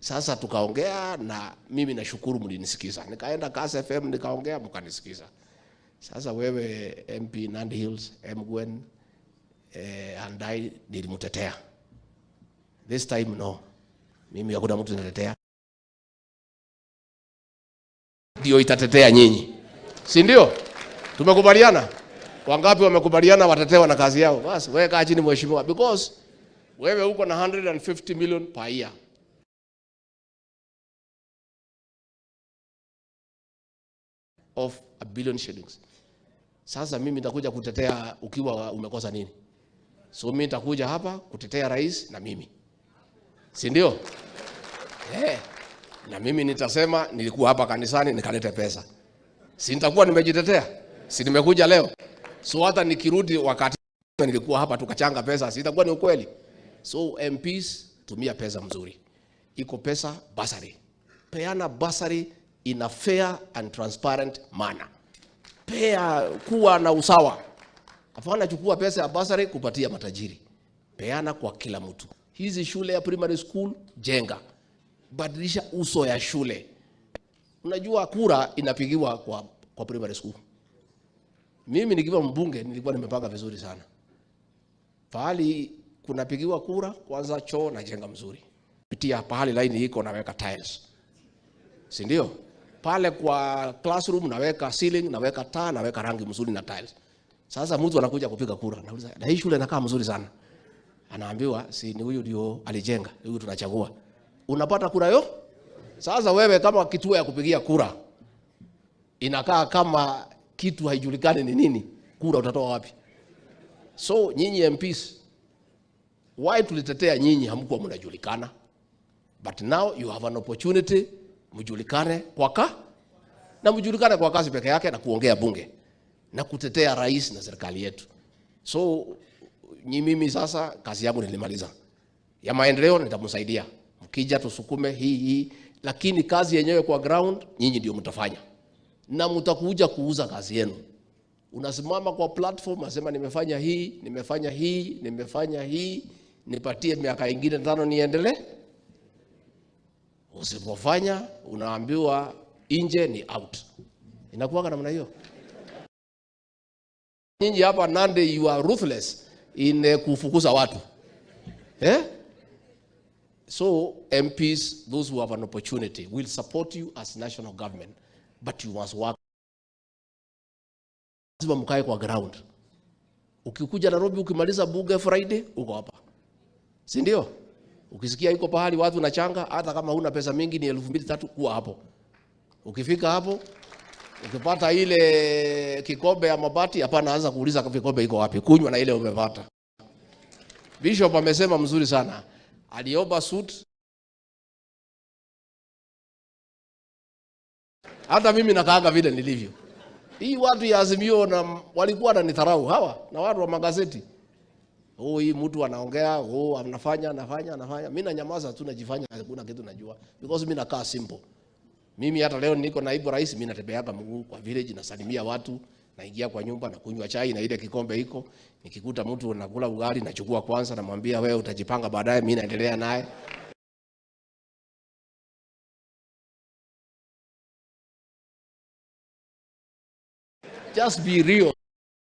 Sasa tukaongea na mimi nashukuru mlinisikiza. Nikaenda Kass FM nikaongea mkanisikiza. Sasa wewe MP Nandi Hills, Emgwen, Andai nilimtetea. This time no. Mimi hakuna mtu nitetea. Ndio itatetea nyinyi. Si ndio? Tumekubaliana? Wangapi wamekubaliana watatewa na kazi yao? Basi wewe kaa chini mheshimiwa, because wewe uko na 150 million per year. Of a billion shillings. Sasa mimi nitakuja kutetea ukiwa umekosa nini? So mimi nitakuja hapa kutetea rais na mimi. Si ndio? Na mimi nitasema nilikuwa hapa kanisani nikalete pesa. Si nitakuwa nimejitetea? Si nimekuja leo? So hata nikirudi wakati nilikuwa hapa tukachanga pesa, si itakuwa ni ukweli? So MPs, tumia pesa mzuri. Iko pesa bursary. Peana bursary in a fair and transparent manner. Pea, kuwa na usawa. Hapana chukua pesa ya bursary kupatia matajiri. Peana kwa kila mtu. Hizi shule ya primary school jenga. Badilisha uso ya shule. Unajua kura inapigiwa kwa primary school. Mimi nikiwa mbunge nilikuwa nimepanga vizuri sana. Pahali kunapigiwa kura, kwanza choo na jenga mzuri. Pitia pahali line iko naweka tiles. Si ndio? Pale kwa classroom naweka ceiling, naweka taa, naweka rangi mzuri na tiles. Sasa mtu anakuja kupiga kura, nauliza, na hii shule inakaa mzuri sana. Anaambiwa si ni huyu ndio alijenga, huyu tunachagua. Unapata kura yo? Sasa wewe kama kituo ya kupigia kura inakaa kama kitu haijulikani ni nini, kura utatoa wapi? So nyinyi MPs, why tulitetea nyinyi hamkuwa mnajulikana? But now you have an opportunity mjulikane kwa na mjulikane kwa kazi peke yake na kuongea bunge na kutetea rais na serikali yetu. So nyi mimi sasa kazi yangu nilimaliza. Ya maendeleo nitamsaidia. Mkija tusukume hii hii, lakini kazi yenyewe kwa ground nyinyi ndio mtafanya. Na mtakuja kuuza kazi yenu. Unasimama kwa platform unasema nimefanya hii, nimefanya hii, nimefanya hii, nipatie miaka ingine 5 niendelee. Usipofanya unaambiwa nje ni out. Inakuwa namna hiyo. Nyinyi hapa Nandi you are ruthless in kufukuza watu. So MPs, those who have an opportunity, will support you as national government, but you must work. Lazima mkae kwa ground. Ukikuja Nairobi ukimaliza bunge Friday uko hapa. Si ndio? Ukisikia iko pahali watu nachanga, hata kama huna pesa mingi ni 2000-3000 kuwa hapo. Ukifika hapo ukipata ile kikombe ya mabati, hapana anza kuuliza kikombe iko wapi, kunywa na ile umepata. Bishop amesema mzuri sana. Aliomba suit. Hata mimi nakaanga vile nilivyo. Hii watu ya Azimio na walikuwa wananidharau hawa na watu wa magazeti. Oh, hii mtu anaongea, oh anafanya, anafanya, anafanya. Mimi nanyamaza tu najifanya hakuna kitu najua because mimi nakaa simple. Mimi hata leo niko naibu rais, mimi natembeaga mguu kwa village nasalimia watu, naingia kwa nyumba na kunywa chai na ile kikombe iko. Nikikuta mtu anakula ugali nachukua kwanza namwambia wewe utajipanga baadaye, mimi naendelea naye. Just be real.